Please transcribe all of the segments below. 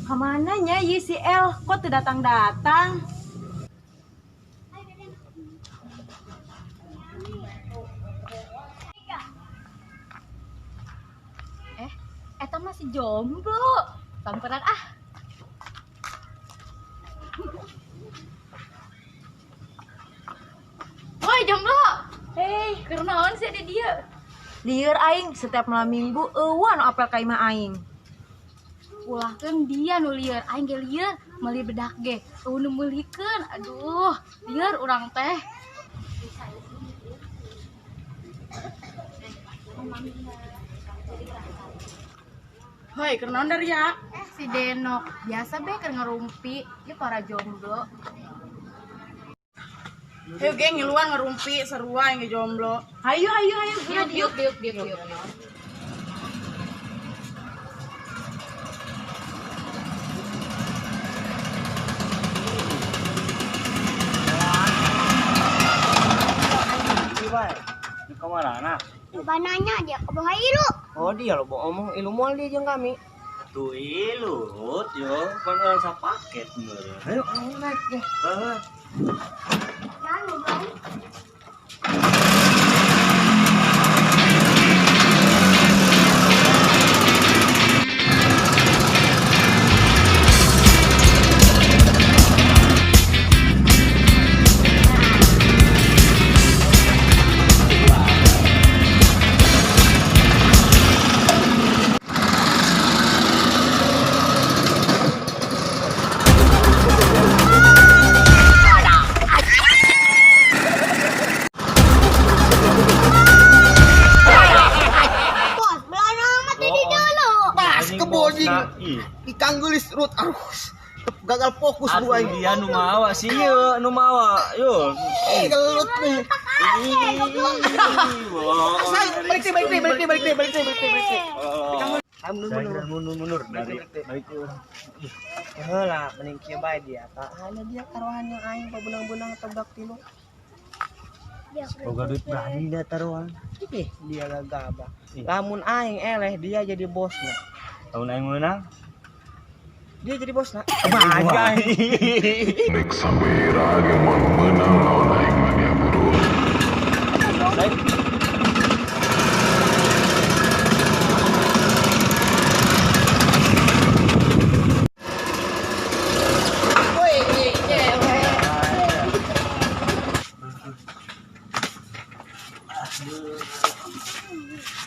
Kamana nya ieu si El kok teu datang-datang? Eta masih jomblo. Samperan ah. Woi jomblo. Hei, Keur naon sih di dieu? Lieur aing setiap malam minggu eueuh anu apel ka imah aing. Ulahkeun dia nu lieur, aing ge lieur, meuli bedak ge. Eueuh nu meulikeun. Aduh, lieur urang teh. Hoi, keur naon Daria? Si Denok biasa be keur ngerumpi, ieu para jomblo. Hayu geng ngiluan ngerumpi sarua aing ge jomblo. Hayu hayu hayu Diuk diuk diuk diuk diuk. Di kamarana? Coba nanya dia ke bawah ilu. Oh dia lo bohong omong ilu moal dia jeung kami. Tuh ilut yo, kan orang sapaket meureun. Ayo ayo naik deh. Heeh. Jangan ngobrol. Bos, belan amat ini dulu. Pas kebojing. Ih, Ikan gelis rut arus. Gagal fokus atuh gua ini. dia nu mawa sih ieu, nu mawa. Yo. Gelut nih. Ih, bohong. Asal balik deh, balik deh, balik deh, balik deh, balik deh, balik deh, balik deh. Oh. Ayo mundur, Saya mundur. kira mundur mundur dari Balik, balik. Heula, mending kieu bae dia. Tah, hanya dia taruhan yang aing pabenang-benang atau budak tilu. Boga duit berani dia taruhan. Ih, dia gagabah. Ih. Lamun aing eleh dia jadi bosna. Tahun aing meunang. Dia jadi bosna. Bagai. Nek sampai ira ge moal meunang lawan aing mah dia buruk. Saya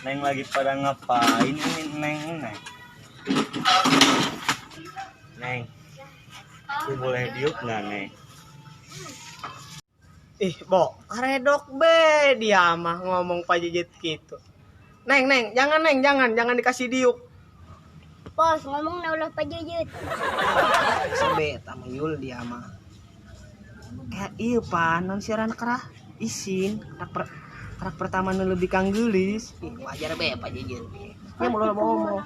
Neng lagi pada ngapain ini Neng Neng? Neng, aku boleh diuk nggak Neng? Ih, Bo, karedok be dia mah ngomong pajejet gitu. Neng, Neng, jangan Neng, jangan, jangan dikasih diuk. Bos, ngomong na ulah pajejet. Sambe eta mah yul dia mah. Kayak iya pan, non siaran kerah isin, kerak pertama nu lebih kanggelis. Ih, wajar be pajejet. Ya mau lo ngomong.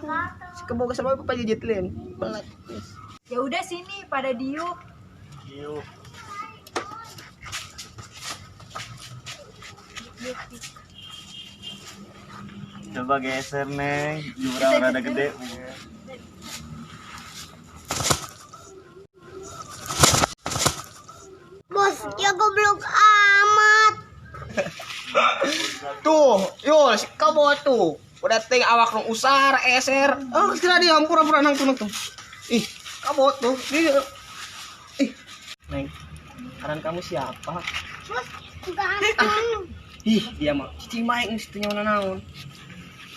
Si keboga sama pajejet lain. Belet. Ya udah sini pada diuk. Diuk. Coba geser Neng, jurang rada gede. Bos, dia goblok amat. Tuh, yul, si kebo tuh. Udah ting awak nu usar, eser. Oh, kira dia pura-pura nang tuh tuh. Ih, kebo tuh. Dia. Ih. Neng, karan kamu siapa? Bos, ganteng. Ih, dia mah cicing baik nih situ nyawa naon.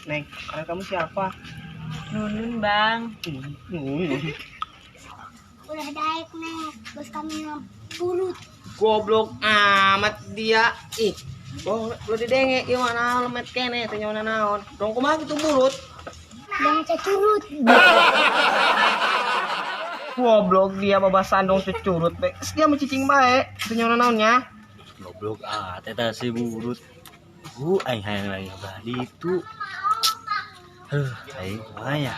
Neng, karan kamu siapa? Nunun, Bang. Nunun. Udah daek, Neng. Bos kami burut. Goblok amat dia. Ih, oh, lo didenge ieu mah naon lemet kene teh nyawa naon. Dong kumaha kitu burut? Dan cecurut. Goblok dia babasan dong cecurut be. Terus dia mah cicing bae teh nyawa naonnya. Goblok ah, teta si burut. Aing hayang lagi abah itu. Aduh, aing kumaha ya.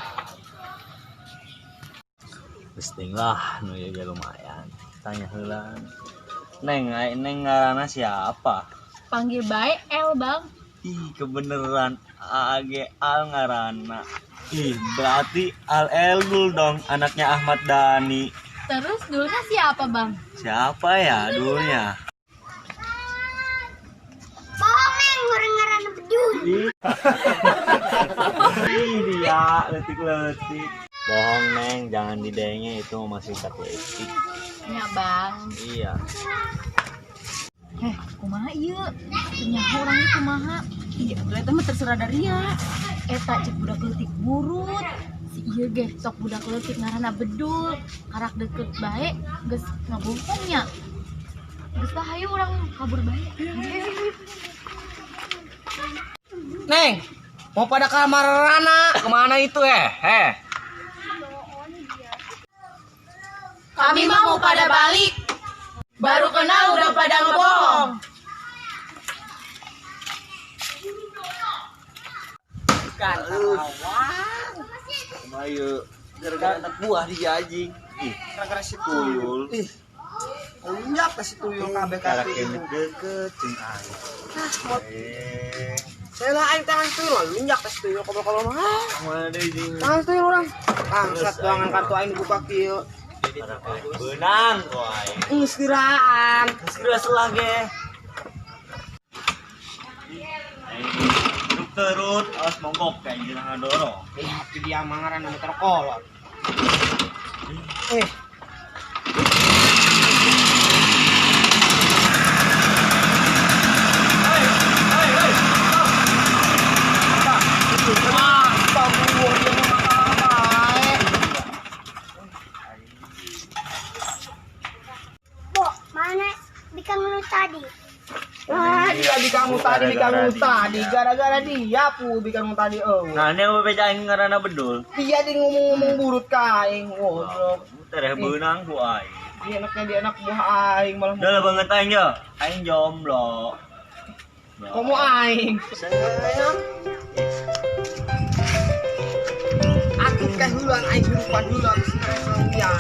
Geus lah, nu ieu ge lumayan. Tanya heula. Neng, aing Neng ngaranna siapa? Panggil bae El, Bang. Ih, kebeneran AG Al ngaranna. Ih, berarti Al Elul dong, anaknya Ahmad Dhani. Terus dulnya siapa, Bang? Siapa ya dulnya? Bohong neng, orang ngaran bedul. Ih, dia letik-letik. Bohong, Neng, jangan didenge, itu masih satu etik. Ya, Bang. Iya. Kumaha ieu? Teu orangnya kumaha? Iya, atuh eta mah terserah Daria. Eta cek budak leutik burut. Si ieu ge sok budak leutik ngaranna bedul, karak deket bae geus ngabohongnya. Geus lah hayu urang kabur bae. Neng, mau pada kamar Rana kemana itu eh? Eh. Kami mah mau pada balik. Baru kenal udah pada ngebohong. Kumaha ieu? Gara-gara anak buah dia anjing. Ih, Gara-gara si tuyul. Ih. Lunjak ke si tuyul kabeh Karak kabeh. kemet deket jeung aing. Eh, Saya lah aing tangan tuyul, lunjak ke si tuyul kobol-kobol mah. Ah, mana deui jeung Tangan tuyul orang. Bangsat doangan kartu aing dibuka kieu. karak kemet beunang ku aing. Geus kiraan. Geus geus lah ge. Aing hidup terut, awas mogok kayak jeung ngadorong. Ih, dia mah ngaranna motor kolot. Eh, astagfirullah, dia mah masalah bae. Bo, mana bikang lu tadi? Wah, dia bikangmu tadi, gara-gara dia pu bikangmu tadi oh. Nah, ini apa beja aing ngaranna bedul? Dia di ngomong-ngomong burut ka aing, goblok. Tereh beunang ku aing. Dia anaknya dia anak buah aing malah. Udah lah banget aing ya. Aing jomblo. Komo aing. Aku kehulan aing hirupan heula geus ngerasa dia.